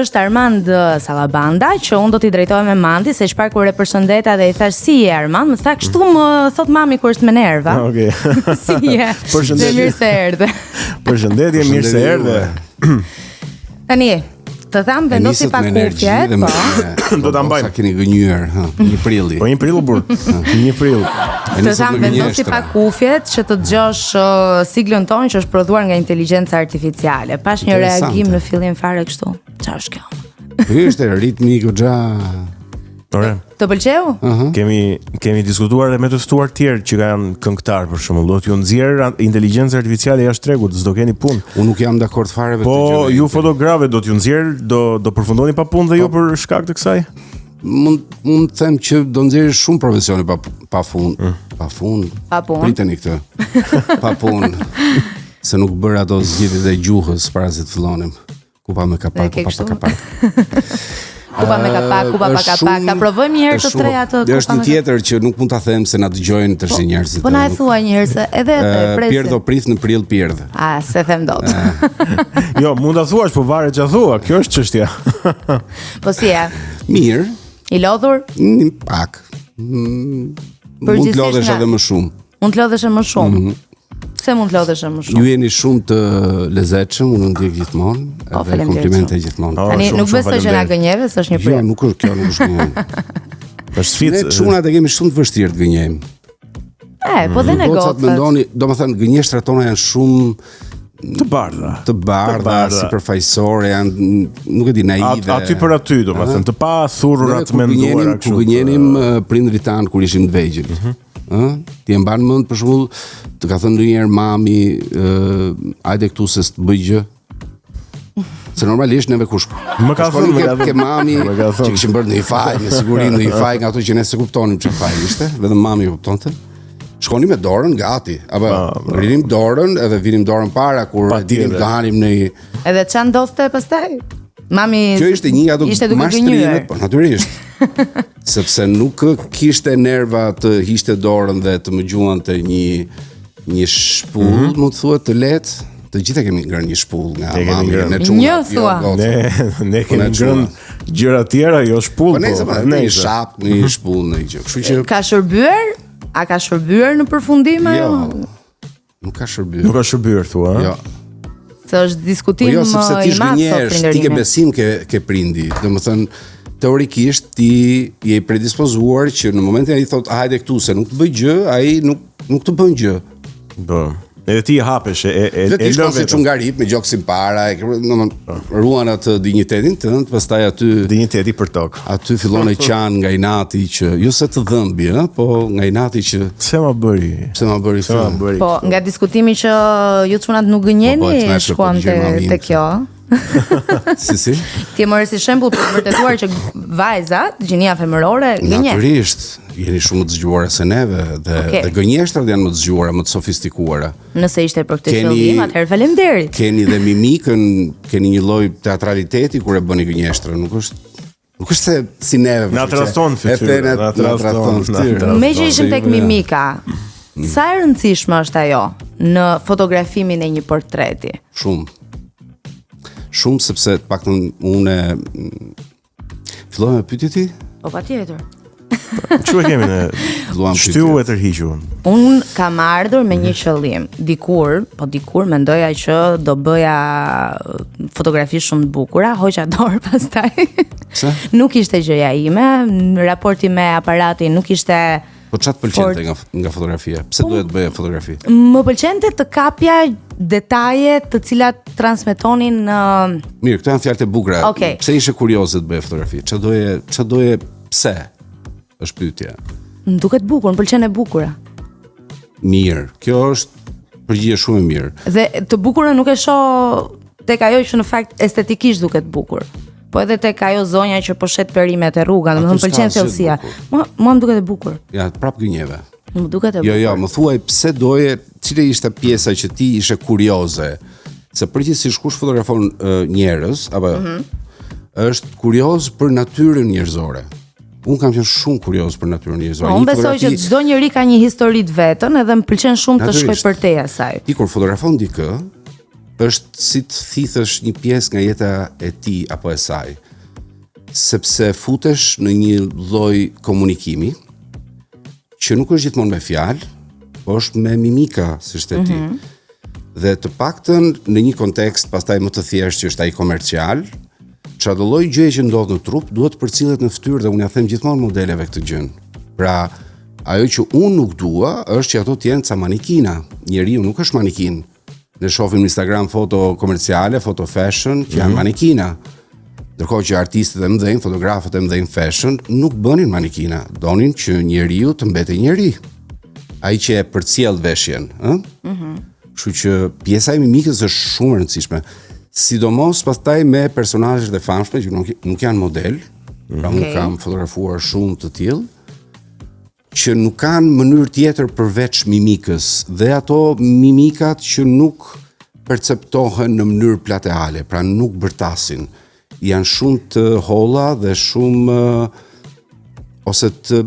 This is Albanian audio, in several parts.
është Armand eh, Sallabanda, që unë do t'i drejtohem me Mandi, se çfarë kur e përshëndeta dhe i thash si je Armand, më tha kështu më thot mami kur është me nerva. Ah, Okej. si je? Përshëndetje. Dhe mirë se erdhe. Përshëndetje, mirë se erdhe. Tani, të tham vendosi nisët pak me energji kufje, dhe me- po. Do ta mbajmë. Sa keni gënjyer, ha, një prilli. Po një prill u burr. Një prill. E Të nisët tham me vendosi gënjeshtra. pak kufjet që të dëgjosh uh, siglën tonë që është prodhuar nga inteligjenca artificiale. Pash një Interesante. reagim në fillim fare kështu. Çfarë është kjo? Po ishte ritmi goxha. Ore. Të pëlqeu? Kemi kemi diskutuar edhe me të ftuar tjerë që kanë këngëtar për shembull, do t'ju nxjerr inteligjenca artificiale jashtë tregut, s'do keni punë. Unë nuk jam dakord fare me Po këtë gjë. ju fotografët do t'ju nxjerr, do do përfundoni pa punë dhe ju Po. për shkak të kësaj? mund mund të them që do nxjerrë shumë profesione pa pa fund, Mm. pa fund. Pa punë. Priteni këtë. Pa punë. Se nuk bëra ato zgjidhjet e gjuhës para se të fillonim. Kupa me kapak, Dhe ke kupa pa kështu? kapak. Kupa me kapak, kupa pa Është kapak. shumë- Ta provojmë një herë është të shumë- treja atë Dhe kupa Është një me tjetër që nuk mund ta them se na dëgjojnë tash njerëzit. Po na e nuk- thua një herë se edhe e Ë, presim. Pirdh o prith në prill pirdh. A, se them dot. Jo, mund ta thuash, po varet çfarë thua. Kjo është çështja. Po si je? Mirë, I lodhur? një pak. Mm, Mund të Përgjithsisht lodhesh nga- edhe më shumë. Mund të lodhesh më shumë. Mhm. Pse mund të lodhesh më shumë? Ju jeni shumë të lezetshëm, unë ju ndjek gjithmonë, O, edhe faleminderit komplimente shumë. gjithmonë. O, Tani shumë, nuk shumë besoj që na faleminderit. gënjeve, se është një Jo, prill. nuk është kjo, nuk është gënjej. Është sfidë. Ne çunat e kemi shumë të vështirë të gënjejmë. E, po dhe ne Gocat gocat. mendoni, domethënë gënjeshtrat tona janë shumë të bardha. të bardha, Të bardha. sipërfaqësore, janë nuk e di naive. At, aty për aty, domethënë, të pa thurura Neve të kur menduara gënjenim, kështu. kur gënjenim eh, prindrit tanë kur ishim të vegjël. Mhm. Ë? Ti e mban mend për shembull, të ka thënë ndonjëherë mami, ë, hajde këtu se s'të bëj gjë. Se normalisht neve kush Më ka shkonim thënë, më ke, ka thënë. ke mami Më ka thënë. që kishim bërë ndonjë faj, me siguri ndonjë faj nga ato që ne s'e kuptonim çfarë faj ishte, vetëm mami e kuptonte. Shkonim me dorën gati, apo ngrinim dorën edhe vinim dorën para kur Patjetër. dinim të hanim në një Edhe ç'a ndodhte pastaj? Mami Kjo ishte një nga ato ishte duke mashtrimet, gënjyer. po natyrisht. sepse nuk kishte nerva të hiqte dorën dhe të më gjuante një një shpull, mm Mhm. -hmm. mund të thuhet të lehtë. Të gjithë e kemi ngrënë një shpull nga Ne kemi mami, ngrënë. ne çuna. Një, thua. Jo, goca. Ne ne kemi ne çuna. ngrënë gjëra tjera, jo shpull. Po nejse, po, nejse. një shap, një shpull, në një gjë. Kështu që Ka shërbyer? A ka shërbyer në përfundim ajo? jo, nuk ka shërbyer. Nuk ka shërbyer thua, ë? Jo. Se është Po diskutim jo, sepse ti i madh sot zhgënjesh, ti ke prindërimi. besim ke ke prindi. Domethënë teorikisht ti je i predispozuar që në momentin ai thot hajde këtu se nuk të bëj gjë, ai nuk nuk të bën gjë. Po. Edhe ti i hapesh e e Dhe e ti lë shkon si vetëm. çungarip me gjoksin para, e ke- domethënë ruan atë dinjitetin tënd, pastaj aty Dinjiteti për tokë. aty fillon e qan nga inati që jo se të dhëmbi, ë, po nga inati që Pse ma bëri? pse ma bëri Pse ma këtë. bëri? Po, nga diskutimi që ju çunat nuk Po, po, e gënjeni, tmerrshme, po shkuam te dëgjoj mami te im. kjo. Si si? Ti e more si shembull për të vërtetuar që vajzat, gjinia femërore, gënjen. Natyrisht, jeni shumë më të zgjuara se neve dhe Okej. dhe gënjeshtrat janë më të zgjuara, më të sofistikuara. Nëse ishte për këtë Keni- qëllim, atëherë faleminderit. Keni dhe mimikën, keni një lloj teatraliteti kur e bëni gënjeshtrën, nuk është nuk është se si neve. Na për shkak se tradhton e fytyrën, the, na na tradhton, tradhton na fytyrën. tradhton. Me që ishim Se tek ju, ja. mimika, sa e rëndësishme është ajo në fotografimin e një portreti? Shumë. Shumë sepse të paktën unë mm, filloj me pyetje ti? Po patjetër. Çu e kemi ne? Filluam Shtyu e tërhiqu. Unë kam ardhur me një qëllim. Dikur, po dikur mendoja që do bëja uh, fotografi shumë të bukura, hoqa dorë pastaj. Pse? Nuk ishte gjëja ime, raporti me aparatin nuk ishte Po çfarë të pëlqente nga nga fotografia? Pse doje të bëje fotografi? Më pëlqente të kapja detaje të cilat transmetonin uh, Mirë, këto janë fjalë të bukura. Okej. Pse ishe kurioze të bëje fotografi? Çfarë doje, çfarë doje pse? Është pyetja. më duket bukur, më pëlqen e bukura. Mirë, kjo është përgjigje shumë e mirë. Dhe të bukurën nuk e shoh tek ajo që në fakt estetikisht duket bukur. Po edhe tek ajo zonja që po shet perimet e rruga, domethënë s'ka pëlqen asgjë të thellësia. bukur. Mua mua më duket e bukur. Ja, prap gënjeve. Më duket e bukur. Jo, jo, më thuaj pse doje, cila ishte pjesa që ti ishe kurioze? Se përgjithsisht kush fotografon uh, njerëz apo jo, Mhm. është kurioz për natyrën njerëzore. Unë kam qenë shumë kurioz për natyrën njerëzore. Po, Një Unë besoj që fotografi- çdo njeri ka një histori të vetën edhe më pëlqen shumë të shkoj Natyrisht. përtej asaj. Ti kur fotografon dikë, Është si të thithësh një pjesë nga jeta e tij apo e saj. Sepse futesh në një lloj komunikimi që nuk është gjithmonë me fjalë, po është me mimika, siç the ti. Mm -hmm. Dhe të paktën në një kontekst pastaj më të thjeshtë që është ai komercial, çfarëdo lloj gjëje që ndodh në trup duhet të përcillet në fytyrë dhe unë ja them gjithmonë modeleve këtë gjën. Pra, ajo që unë nuk dua është që ato të jenë ca manikina. Njeriu nuk është manikin. Ne shohim në Instagram foto komerciale, foto fashion që janë mm -hmm. manikina. Ndërkohë që artistët e mëdhenj, fotografët e mëdhenj fashion nuk bënin manikina, donin që njeriu të mbetej njeri. Ai që e përcjell veshjen, ë? Mm -hmm. Kështu që pjesa e mimikës është shumë e rëndësishme. Sidomos pastaj me personazhet e famshme që nuk nuk janë model, mm -hmm. pra unë kam fotografuar shumë të tillë që nuk kanë mënyrë tjetër përveç mimikës dhe ato mimikat që nuk perceptohen në mënyrë plateale, pra nuk bërtasin. Janë shumë të holla dhe shumë ose të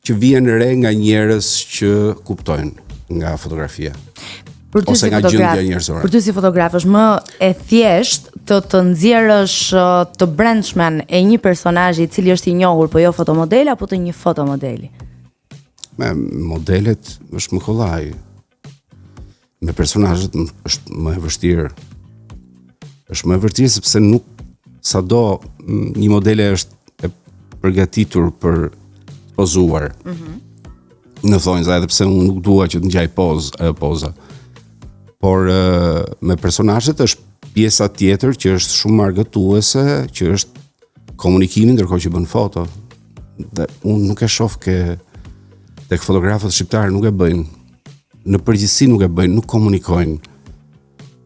që vihen re nga njerëz që kuptojnë nga fotografia. Për ty ose si nga fotograf, gjendja njerëzore. Për ty si fotograf është më e thjeshtë të të nxjerrësh të brendshmen e një personazhi i cili është i njohur po jo fotomodel apo të një fotomodeli? Me modelet është më kollaj. Me personazhet është më e vështirë. Është më e vështirë sepse nuk sado një modele është e përgatitur për të pozuar. Mm -hmm. Në thonjza, edhe pse unë nuk dua që të ngjaj poz, ajo poza. Por me personazhet është pjesa tjetër që është shumë argëtuese, që është komunikimi ndërkohë që bën foto. Dhe unë nuk e shoh ke tek fotografët shqiptarë nuk e bëjnë. Në përgjithësi nuk e bëjnë, nuk komunikojnë.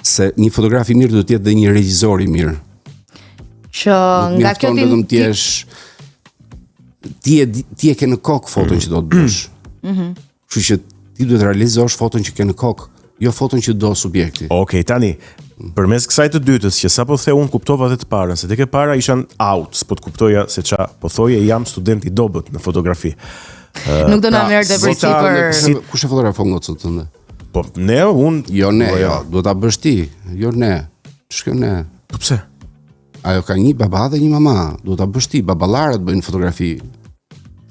Se një fotograf i mirë duhet të jetë dhe një regjisor i mirë. Që nga kjo ti vetëm të jesh ti e ti e ke në kokë foton mm. që do të bësh. Mhm. Mm Kështu që ti duhet të realizosh foton që ke në kokë, jo foton që do subjekti. Okej, okay, tani përmes kësaj të dytës që sapo the unë kuptova edhe të parën, se tek e para isha out, s'po të kuptoja se ça po thoje jam student i dobët në fotografi. Uh, Nuk do na pra, merrte përsipër. Si, kush e fotografon gocën tënde? Po ne un Jo ne, po, jo, duhet ta bësh ti, jo ne. Ç'është ne? Po pse? Ajo ka një baba dhe një mama, duhet ta bësh ti, baballarët bëjnë fotografi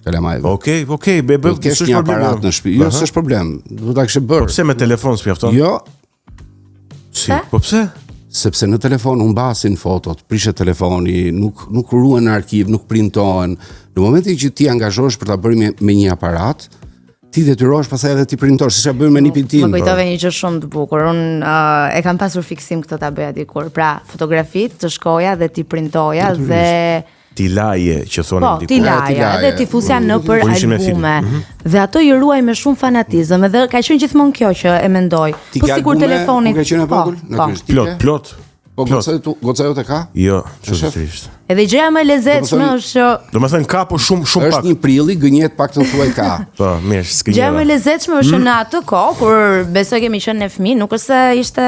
kalamajve. Okej, okay, okej, okay, be bëj kesh një aparat në shtëpi. Jo, s'është problem. Duhet ta kishe bërë. Po pse me telefon s'mjafton? Jo. Si? Po pse? Sepse në telefon humbasin fotot, prishet telefoni, nuk nuk ruhen në arkiv, nuk printohen. Në momentin që ti angazhohesh për ta bërë me, me një aparat, ti detyrohesh pastaj edhe t'i printosh, siç e bëjmë me nipin tim. Më kujtove një gjë shumë të bukur. Unë uh, e kam pasur fiksim këtë ta bëja dikur. Pra, fotografitë të shkoja dhe t'i printoja dhe t'i laje që thonin po, dikur. Po, t'i laja, edhe t'i fusja mm. nëpër albume. Mm -hmm. Dhe ato i ruaj me shumë fanatizëm, edhe ka qenë gjithmonë kjo që e mendoj. Po sikur telefoni. Kur ka qenë e po, vogël, po. natyrisht. Plot, plot. Po goca tu, goca jote ka? Jo, çuditërisht. Edhe gjëja më e lezetshme është që Domethënë ka po shumë shumë pak. Është një prilli, gënjet pak të thuaj ka. Po, mirë, s'gënjeva. Gjëja më e lezetshme është që hmm? në atë kohë kur besoj kemi qenë ne fëmijë, nuk është se ishte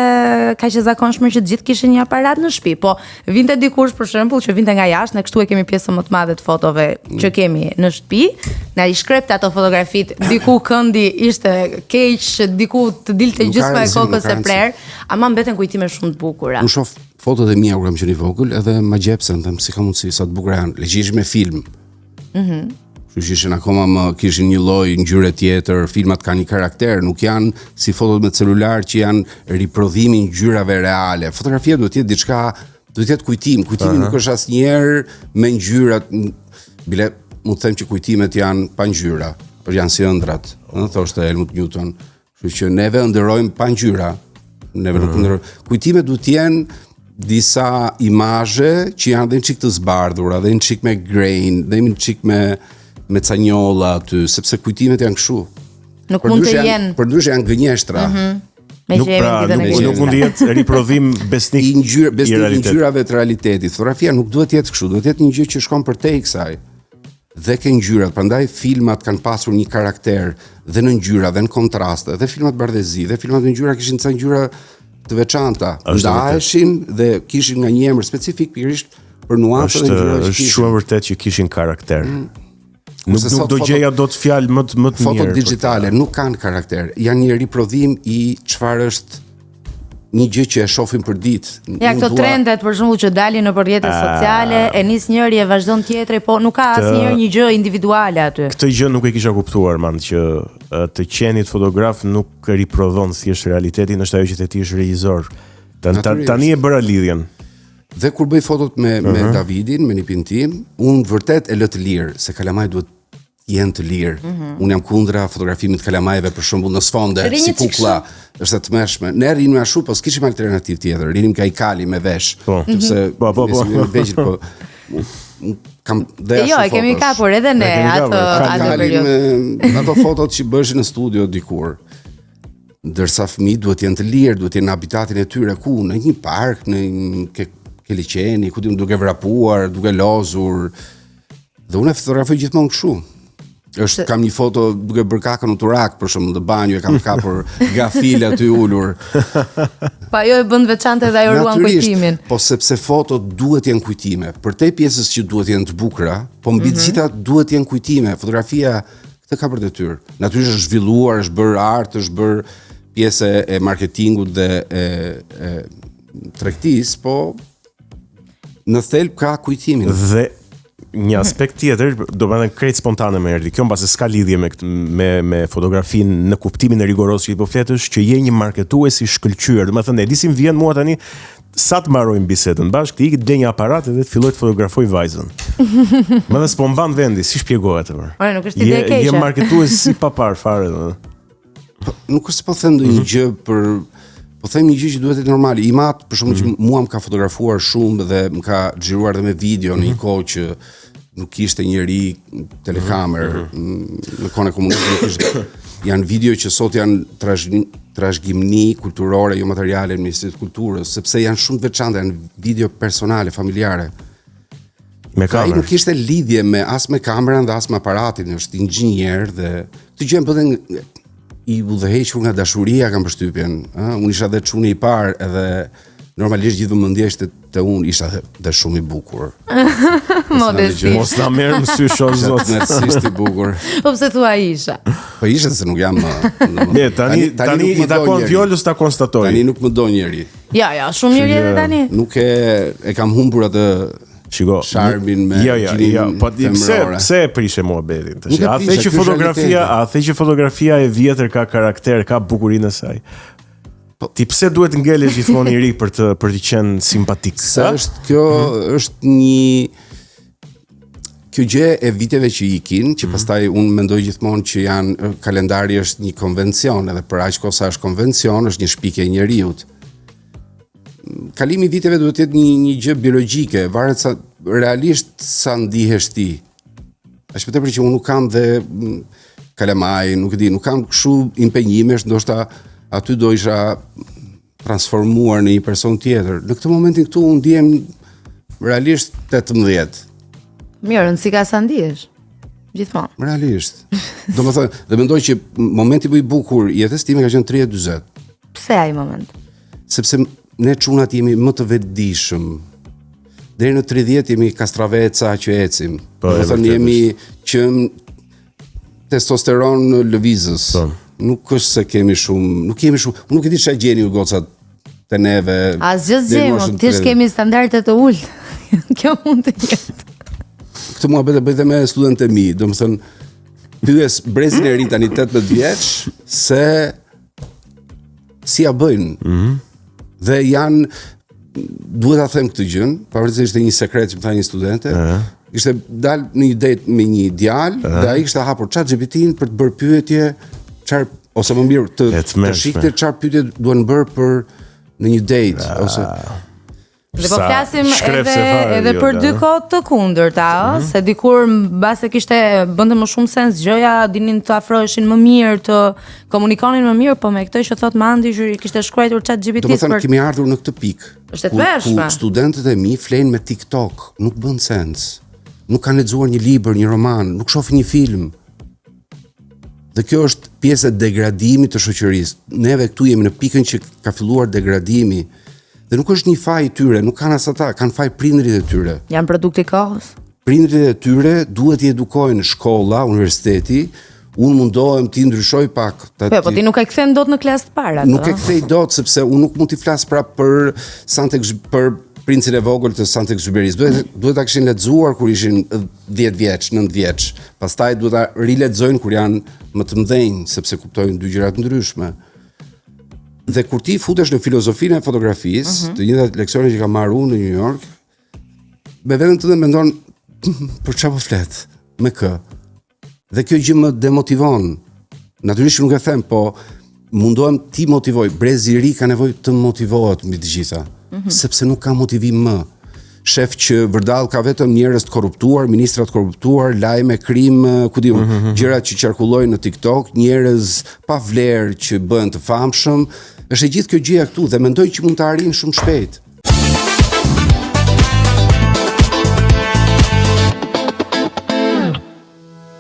kaq e zakonshme që të gjithë kishin një aparat në shtëpi, po vinte dikush për shembull që vinte nga jashtë, ne kështu e kemi pjesën më të madhe të fotove mm. që kemi në shtëpi, na i shkrepte ato fotografitë, diku këndi ishte keq, diku të dilte gjysma e kokës e prerë. Ama mbeten kujtime shumë të bukura. Unë shoh fotot e mia kur kam qenë i vogël, edhe magjepsem, them si ka mundësi sa të bukura janë. Le që ishin me film. Mhm. Mm Kështu që ishin akoma më kishin një lloj ngjyre tjetër, filmat kanë një karakter, nuk janë si fotot me celular që janë riprodhimi i ngjyrave reale. Fotografia duhet të jetë diçka, duhet të jetë kujtim. Kujtimi uh -huh. nuk është asnjëherë me ngjyrat. Bile mund të them që kujtimet janë pa ngjyra, por janë si ëndrrat, ëh, thoshte Helmut Newton. Kështu që neve ëndërrojmë pa ngjyra. Neve nuk mm. ëndërrojmë. Kujtimet duhet të jenë disa imazhe që janë dhe një çik të zbardhura, dhe një çik me grain, dhe një çik me me ca njolla aty, sepse kujtimet janë kështu. Nuk mund të jenë. Përndryshe janë gënjeshtra. Mm -hmm. Me nuk pra, nuk, nuk mund të jetë riprodhim besnik i ngjyrë besnik i ngjyrave të realitetit. Fotografia nuk duhet të jetë kështu, duhet të jetë një gjë që shkon përtej kësaj. dhe ke ngjyrat, prandaj filmat kanë pasur një karakter dhe në ngjyra dhe në kontraste, dhe filmat bardhezi dhe filmat me ngjyra kishin ca ngjyra të veçanta, ndaheshin dhe kishin nga një emër specifik pikërisht për nuancat e ngjyrave që kishin. Është shumë e vërtetë që kishin karakter. Mm. Nuk nuk do gjeja dot fjalë më të më të mirë. Fotot digjitale nuk kanë karakter, janë një riprodhim i çfarë është. Një gjë që e shohim për ditë. Ja këto trendet për shembull që dalin nëpër rrjete sociale, e nis njëri e vazhdon tjetri, po nuk ka asnjëherë një gjë individuale aty. Këtë gjë nuk e kisha kuptuar, man, që të qenit fotograf nuk riprodhon thjesht realitetin, është ajo që the ti është regjisor. Tan, tan, tani e bëra lidhjen. Dhe kur bëj fotot me uh -huh. me mhm. Davidin, me nipin tim, unë vërtet e lë të lirë, se kalamaj duhet jenë të lirë. Mm -hmm. Unë jam kundra fotografimit të kalamajve për shembull në sfonde, si kuklla, është e tmerrshme. Ne rrinim ashtu, po s'kishim alternativë tjetër. Rrinim ka i kali me vesh, po. sepse mm -hmm. po, po, po. Ne vegjël, po kam dhe ashtu. Jo, e kemi kapur edhe ne atë atë periudhë. Ato fotot që bëheshin në studio dikur. Ndërsa fëmijët duhet të jenë të lirë, duhet të jenë në habitatin e tyre ku në një park, në një ke, ke liqeni, ku di unë duke vrapuar, duke lozur. Dhe unë e fotografoj gjithmonë kështu. Është kam një foto duke bërë kakën në turak për shembull në banjë e kam kapur gafil aty ulur. Pa ajo e bën veçantë edhe ajo ruan kujtimin. Po sepse fotot duhet të jenë kujtime. Përtej pjesës që duhet të jenë të bukura, po mbi të mhm. gjitha duhet të jenë kujtime. Fotografia këtë ka për detyrë. Natyrisht është zhvilluar, është bërë art, është bërë pjesë e marketingut dhe e, e tregtisë, po në thelb ka kujtimin. Dhe një aspekt tjetër, do të thënë krejt spontane më erdhi. Kjo mbase s'ka lidhje me këtë me me fotografinë në kuptimin e rigoroz që ti po flet është që je një marketues i shkëlqyer. Domethënë e di si më vjen mua tani sa të mbarojmë bisedën bashkë, të iki të blej një aparat edhe të filloj të fotografoj vajzën. Më dhe s'po mban vendi, si shpjegohet apo? Ore, nuk është ide e keqe. Je marketues i papar fare, domethënë. Po, nuk është se po them ndonjë mm -hmm. gjë për po them një gjë që duhet të jetë normale. Im atë për shembull mm -hmm. që mhm. mua më ka fotografuar shumë dhe më ka xhiruar edhe me video mm -hmm. në një mhm. kohë që nuk kishte njeri telekamer mm -hmm. në kohën e komunizmit nuk kishte janë video që sot janë trashëgim, trashëgimni kulturore jo materiale në Ministrinë e Kulturës, sepse janë shumë të veçanta, janë video personale, familjare. Me kamerë. Ai nuk kishte lidhje me as me kamerën dhe as me aparatin, është inxhinier dhe këtë gjë e bënte i udhëhequr nga dashuria kam përshtypjen, ë, unë isha dhe çuni i parë edhe normalisht gjithë vëmendja ishte te unë, isha dhe, dhe shumë i bukur. Modesti. Mos na merr mësysh o zot. Tmerrësisht i bukur. Po pse thua isha? Po isha se nuk jam më. Ne tani tani, tani i takon Violës ta konstatoj. Tani nuk më do njeri. Ja, ja, shumë mirë edhe tani. Nuk e e kam humbur atë Shiko, sharmin me jo, jo, jo, po di pse pse e prishe muhabetin tash. A the që fotografia, a the që fotografia e vjetër ka karakter, ka bukurinë e saj. Po ti pse duhet ngelesh gjithmonë i ri për të për të qenë simpatik? Se është kjo mm -hmm. është një kjo gjë e viteve që ikin, që mm -hmm. pastaj unë mendoj gjithmonë që janë kalendari është një konvencion, edhe për aq kohë sa është konvencion, është një shpikje e njeriut. Kalimi i viteve duhet të jetë një një gjë biologjike, varet sa realisht sa ndihesh ti. Aq më tepër që unë nuk kam dhe mm, kalamaj, nuk e di, nuk kam kështu impenjimesh, ndoshta aty do isha transformuar në një person tjetër. Në këtë momentin këtu unë ndihem realisht 18. Mirë, rëndësi ka sa ndihesh. Gjithmonë. Realisht. Domethënë, dhe mendoj që momenti më i bukur i jetës time ka qenë 30-40. Pse ai moment? Sepse ne çunat jemi më të vetëdijshëm. Deri në 30 jemi kastraveca që ecim. Po, Domethënë jemi që testosteron lëvizës. Po. Nuk është se kemi shumë, nuk kemi shumë, unë nuk e di çfarë gjeni ju gocat te neve. Asgjë s'gjejmë, thjesht kemi standarde të ulëta. Kjo mund të jetë. Këtë muhabet e bëj dhe me studentët e mi, domethënë pyes brezin e ri tani 18 vjeç se si ja bëjnë. Mm -hmm. Dhe janë duhet ta them këtë gjën, pavarësisht se ishte një sekret që më tha një studente. Uh -huh. Ishte dal në një date me një djalë uh -huh. dhe ai kishte hapur ChatGPT-n për të bërë pyetje, çfarë ose më mirë të të shihte çfarë pyetje duhen bërë për në një date uh. ose Dhe po flasim edhe edhe për dy kohë të kundërta, ëh, mm -hmm. se dikur mbase kishte bënte më shumë sens gjëja, dinin të afroheshin më mirë, të komunikonin më mirë, po me këtë që thot Mandi që i kishte shkruar chat GPT për Domethënë kemi ardhur në këtë pikë. Është e tmerrshme. Ku studentët e mi flejnë me TikTok, nuk bën sens. Nuk kanë lexuar një libër, një roman, nuk shohin një film. Dhe kjo është pjesë e degradimit të shoqërisë. Neve këtu jemi në pikën që ka filluar degradimi. Dhe nuk është një faj i tyre, nuk kanë as ata, kanë faj prindërit e tyre. Janë produkti i kohës. Prindërit e tyre duhet t'i edukojnë shkolla, universiteti. Unë mundohem t'i ndryshoj pak. Ta, po, po ti nuk e kthen dot në klasë të parë atë. Nuk e kthej dot sepse unë nuk mund t'i flas prapë për Saint për princin e vogël të Saint-Exupéry. Duhet duhet ta kishin lexuar kur ishin 10 vjeç, 9 vjeç. Pastaj duhet ta rilexojnë kur janë më të mëdhenj, sepse kuptojnë dy gjëra të ndryshme. Dhe kur ti futesh në filozofinë e fotografisë, mm -hmm. të njëjtat leksione që kam marrë unë në New York, me veten tënde mendon për çfarë po flet, me kë. Dhe kjo gjë më demotivon. Natyrisht që nuk e them, po mundohem t'i motivoj. Brezi i ri ka nevojë të motivohet mbi të gjitha, mm -hmm. sepse nuk ka motivim më. Shef që vërdall ka vetëm njerëz të korruptuar, ministra të korruptuar, lajme, krim, ku di unë, mm -hmm. gjëra që qarkullojnë në TikTok, njerëz pa vlerë që bëhen të famshëm. Është e gjithë kjo gjëja këtu dhe mendoj që mund të arrijnë shumë shpejt.